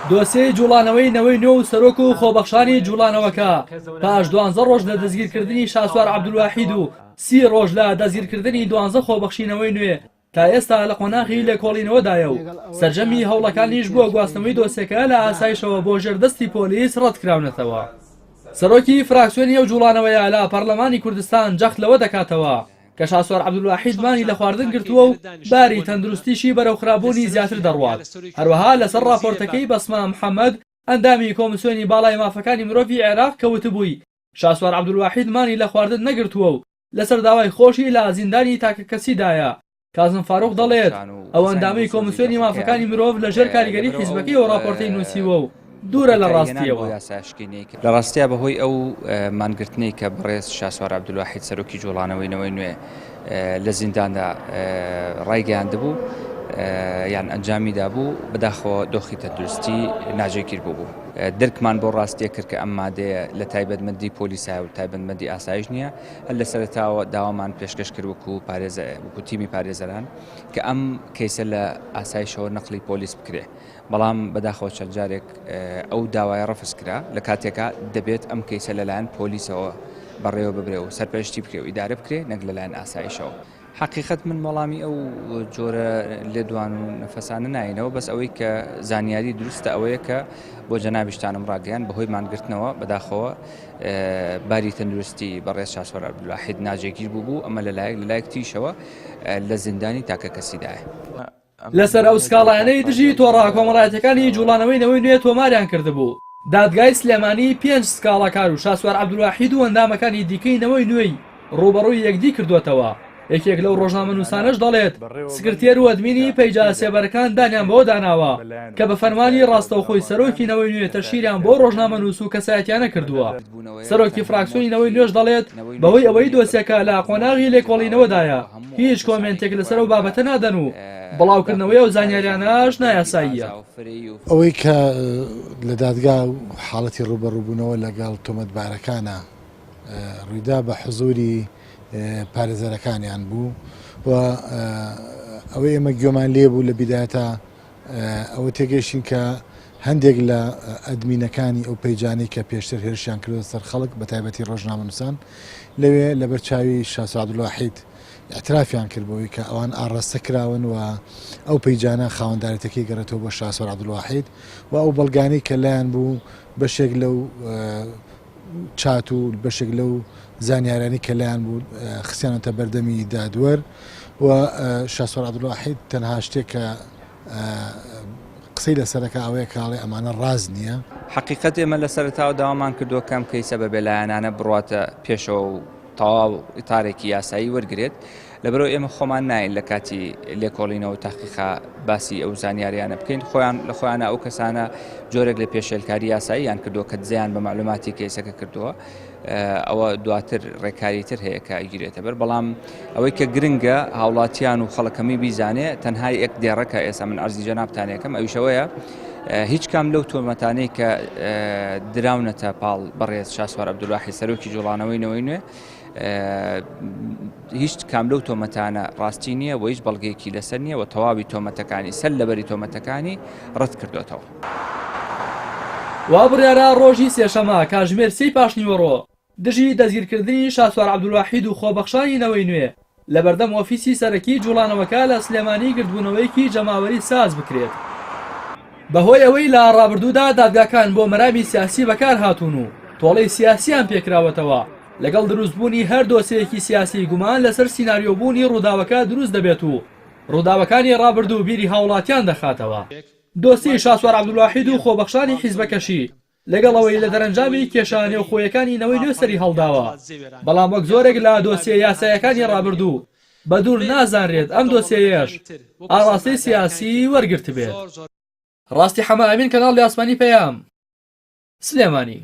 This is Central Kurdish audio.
دۆسیەی جوڵانەوەی نەوەی نوێ و سەرۆک و خۆبەخشانی جوڵانەوەکە پاش دوانزە ڕۆژ لە دەستگیرکردنی شاسوار عەبدولواحید و سی ڕۆژ لە دەستگیرکردنی دوانزە خۆبەخشی نەوەی نوێ تا ئێستا لە قۆناغی لێکۆڵینەوەدایە و سەرجەمی هەوڵەکانیش بۆ گواستنەوەی دۆسیەکە لە ئاسایشەوە بۆ ژێر دەستی پۆلیس ڕەتکراونەتەوە. سەرۆکی فراکسیۆنی ئەو جوڵانەوەیە لە پەرلەمانی کوردستان جەخت لەوە دەکاتەوە کە شاسوار عەبدولواحید مانی لە خواردن گرتووە و باری تەندروستیشی بەرەو خراپبوونی زیاتر دەڕوات، هەروەها لەسەر ڕاپۆرتەکەی بەسمە محەمەد ئەندامی کۆمسیۆنی باڵای مافەکانی مرۆڤی عێراق کە وتبووی شاسوار عەبدولواحید مانی لە خواردن نەگرتووە و لەسەر داوای خۆشی لە زیندانی تاکەکەسیدایە، کازم فاروق دەڵێت، ئەو ئەندامەی کۆمسیۆنی مافەکانی مرۆڤ لە ژێر کاریگەری حیزبەکەیەوە ڕاپۆرتەی نووسیوە و دوورە لە ڕاستییەوە. لە ڕاستیا بەهۆی ئەو مانگرتنەی کە بەڕێز شاسوار عەبدولواحید سەرۆکی جوڵانەوەی نەوەی نوێ لە زینداندا ڕایگەیاندبوو یان ئەنجامی دابوو بەداخەوە دۆخی تەندروستی ناجێگیر بوو. درکمان بۆ ڕاستیە کرد کە ئەم مادەیە لە تایبەتمەندی پۆلیسایە و تایبەتمەندی ئاسایش نییە هەر لە سەرەتاوە داوامان پێشکەش کرد وەکو پارێزە وەکو تیمی پارێزەران کە ئەم کەیسە لە ئاسایشەوە نەقلی پۆلیس بکرێ بەڵام بەداخەوە چەند جارێک ئەو داوایە ڕەفز کرا لە کاتێکا دەبێت ئەم کەیسە لەلایەن پۆلیسەوە بەڕێوە ببرێ و سەرپەرشتی بکرێ و ئیدارە بکرێ نەک لەلایەن ئاسایشەوە. حەقیقەت من وەڵامی ئەو جۆرە لێدوان و نەفەسانە ناینەوە بەس ئەوەی کە زانیاری دروستە ئەوەیە کە بۆ جەنابیشتانم ڕاگەیان بەهۆی مانگرتنەوە بەداخەوە باری تەندروستی بەڕێز شاسوار عەبدولواحید ناجێگیر بوو بوو ئەمە لەلایەک لەلایەک تریشەوە لە زیندانی تاکەکەسیدایە. لەسەر ئەو سکاڵایانەی دژی تۆڕە کۆمەڵایەتیەکانی جوڵانەوەی نەوەی نوێ تۆماریان کردبوو، دادگای سلێمانی پێنج سکاڵاکار و شاسوار عەبدولواحید و ئەندامەکانی دیکەی نەوەی نوێی ڕووبەڕووی یەکدی کردووەتەوە، یەکێک لەو ڕۆژنامەنووسانەش دەڵێت، سکرتێر و ئەدمینی پەیجە سێبەرەکان دانیان بەوە داناوە کە بە فەرمانی ڕاستەوخۆی سەرۆکی نەوەی نوێ تەشهیریان بۆ ڕۆژنامەنووس و کەسایەتیانە کردووە. سەرۆکی فراکسیۆنی نەوەی نوێش دەڵێت، بەهۆی ئەوەی دۆسیەکە لە قۆناغی لێکۆڵینەوەدایە، هیچ کۆمێنتێک لەسەر ئەو بابەتە نادەن و بڵاوکردنەوەی ئەو زانیاریانەش نایاساییە. ئەوەی کە لە دادگا حاڵەتی ڕووبەڕووبوونەوە لەگەڵ تۆمەتبارەکانە ڕوویدا بە حزوری پارێزەرەکانیان بوو و ئەوەی ئێمە گوێمان لێ بوو لە بیدایەتا ئەوە تێگەیشتین کە هەندێک لە ئەدمینەکانی ئەو پەیجانەی کە پێشتر هێرشیان کردووە سەر خەڵک بە تایبەتی ڕۆژنامەنووسان لەوێ لەبەر چاوی شاسوار عەبدولواحید ئیعترافیان کرد بەوەی کە ئەوان ئاڕاستە کراون و ئەو پەیجانە خاوەندارێتەکەی گەڕێتەوە بۆ شاسوار عەبدولواحید و ئەو بەڵگانەی کە لایان بوو بەشێک لەو چات و بەشێک لەو زانیارانەی کە لایان بوو خستیانەتە بەردەمی دادوەر و شاسوار عەبدولواحید تەنها شتێک کە قسەی لەسەرەکە ئەوەیە کاڵێ ئەمانە ڕاست نییە. حەقیقەت ئێمە لە سەرەتاوە داوامان کردووە کە ئەم کەیسە بە بێلایەنانە بڕواتە پێشەوە و تەواو ئیتارێکی یاسایی وەرگرێت، لەبەرئەوە ئێمە خۆمان ناین لە کاتی لێکۆڵینەوە و تەحقیقا باسی ئەو زانیاریانە بکەین، خۆیان لە خۆیانە ئەو کەسانە جۆرێک لە پێشێلکاری یاساییان کردووە کە دزەیان بە مەعلوماتی کەیسەکە کردووە، ئەوە دواتر ڕێکاری تر هەیە کە ئەگیرێتە بەر، بەڵام ئەوەی کە گرنگە هاوڵاتیان و خەڵکەمی بیزانێ تەنها یەک دێڕە کە ئێستا من عەرزی جەنابتان یەکەم ئەویش ئەوەیە هیچ کام لەو تۆمەتانەی کە دراونەتە پاڵ بەڕێز شاسوار عەبدولواحید سەرۆکی جوڵانەوەی نەوەی نوێ هیچ کام لەو تۆمەتانە ڕاستی نییە و هیچ بەڵگەیەکی لەسەر نییە و تەواوی تۆمەتەکانی سەر لەبەری تۆمەتەکانی ڕەت کردوێتەوە. وا بڕیارە ڕۆژی سێشەمە کاتژمێر سێی پاشنیوەڕۆ دژی دەستگیرکردنی شاسوار عەبدولواحید و خۆبەخشانی نەوەی نوێ لەبەردەم ئۆفیسی سەرەکی جوڵانەوەکە لە سلێمانی گردبوونەوەیەکی جەماوەری ساز بکرێت. بەهۆی ئەوەی لە ڕابردوودا دادگاکان بۆ مەرامی سیاسی بەکارهاتوون و تۆڵەی سیاسیان پێکراوەتەوە، لەگەڵ دروستبوونی هەر دۆسێیەکی سیاسی گومان لەسەر سیناریۆبوونی ڕووداوەکە دروست دەبێت و ڕووداوەکانی ڕابردوو بیری هاوڵاتیان دەخاتەوە. دۆسیەی شاسوار عەبدولواحید و خۆبەخشانی حیزبەکەشی لەگەڵ ئەوەی لە دەرەنجامی کێشە نێوخۆیەکانی نەوەی نوێ سەری هەڵداوە، بەڵام وەک زۆرێک لە دۆسیە یاساییەکانی ڕابردوو بە دوور نازانرێت ئەم دۆسیەیەش ئاڕاستەی سیاسی وەرگرتبێت. ڕاستی حەمە ئەمین کەناڵی ئاسمانی پەیام، سلێمانی.